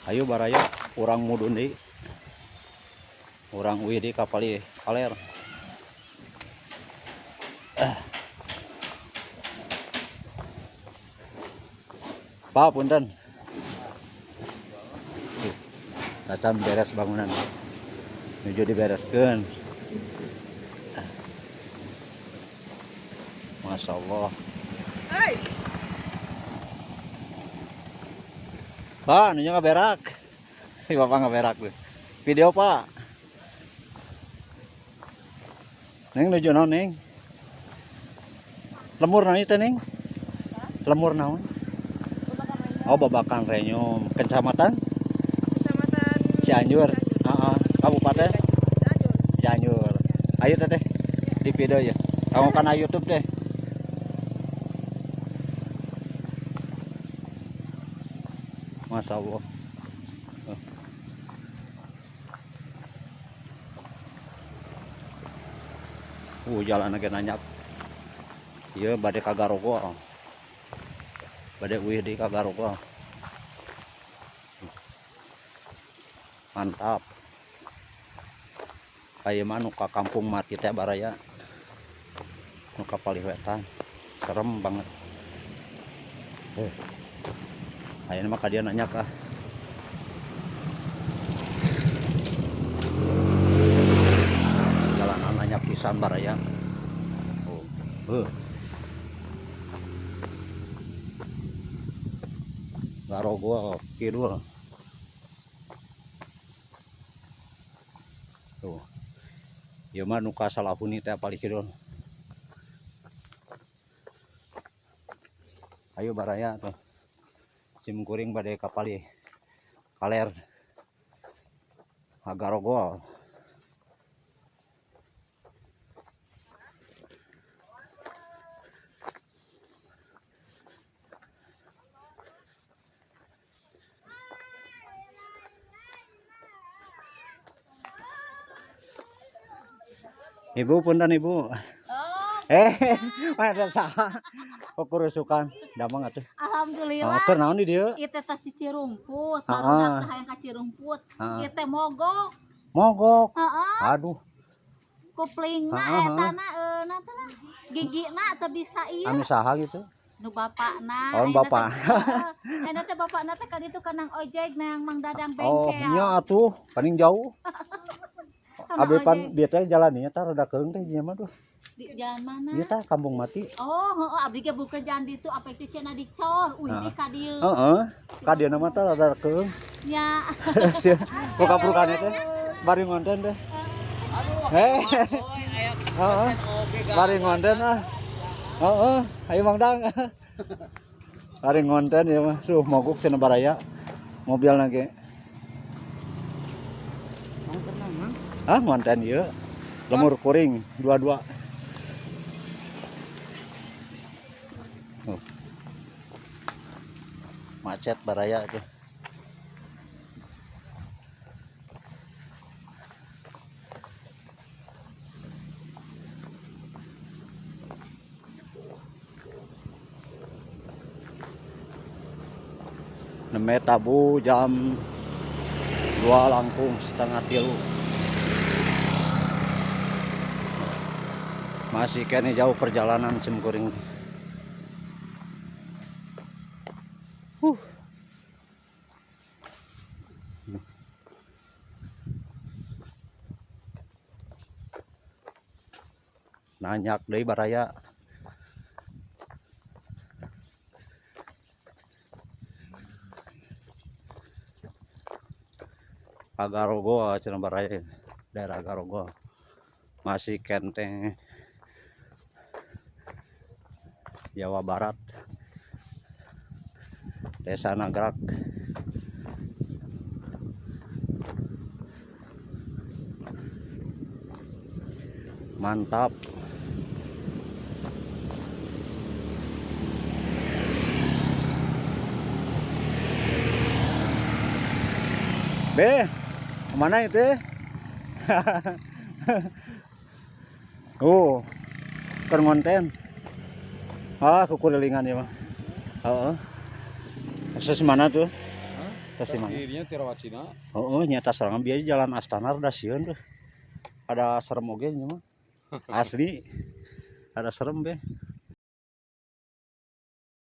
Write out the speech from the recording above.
Ayo baraya urang mudun deui. Urang uih deui ka palih kaler. Pak punten. Tuh, acan beres bangunan. Nuju dibereskeun. Masya Allah. Hey. Pak, nuju ngaberak. Ih, Bapak ngaberak tuh. Video, Pak. Neng nuju naon, Neng? Lemur naon itu, Neng? Lemur naon? Oh, Babakan Renyum. Kecamatan? Kecamatan Cianjur. Heeh. Kabupaten Cianjur. Cianjur. Ayo teteh di video ya. Kamu kan YouTube deh. Masya Allah. Jalan lagi nanjak. Iya, bade ka Garogol. Bade uih di ka Garogol. Mantap. Kayak mah nu ka kampung mati teh baraya. Nu ka palih wetan. Serem banget. Ayeuna mah ka dieu nanjak ah. Jalanan nanjak pisan baraya. Oh. Garogol kidul. Tuh. Ieu mah nu ka Salahuni teh palih kidul. Ayo baraya tuh. Sim kuring bade ka palih kaler. Garogol. Ibu punten ibu. Oh. Mana saha? Kurusukan. Damang atuh. Alhamdulillah. Oh, keur naon di dieu? Ieu teh tas Cirumput, Heeh. barudak teh hayang ka Cirumput. Heeh. Ieu teh mogok. Mogok. Heeh. Aduh. Kuplingna Heeh, eta na na teh na. Gigina teu bisa ieu. Anu saha gitu? Nu bapakna. Oh, bapak. Ayeuna teh bapakna teh ka ditu ka nang ojek nang Mang Dadang Oh, bengkel. nya atuh, paling jauh. Kana Abi pan ojek. bieu teh jalan ieu tah rada keung teh nya mah duh. Di jalan mana? Ieu tah kampung mati. Oh, heeh, abdi ge buka jalan ditu apek teh cenah dicor, uih di ka dieu. Heeh. Ka dieu mah tah rada keung. Nya. Sia, buka purukane teh. Bari ngonten teh. Aduh, Eh. Heeh. Bari ngonten ah. Heeh, ayo Mang Dang. Bari ngonten ya mah. Suh mogok cenah baraya. Mobil ge. Ah, ngonten ieu. Lemur kuring dua-dua. Oh. Macet baraya itu. Neme tabu jam 2 langkung setengah tilu. Masih kene jauh perjalanan sim kuring. Nanyak deui baraya. Garogol cenah baraya, daerah Garogol. Masih kenteng Jawa Barat. Desa Nagrak. Mantap. Be, kemana itu? Oh, keur ngonten. Ah, kukulilingan ya mah. Heeh. Akses mana tuh? Tasikmalaya. Dirinya Tirawacina. Oh, nyata sorangan bieu jalan Astana rada sieun tuh. Ada serem oge nya mah. Asli. Ada serem be.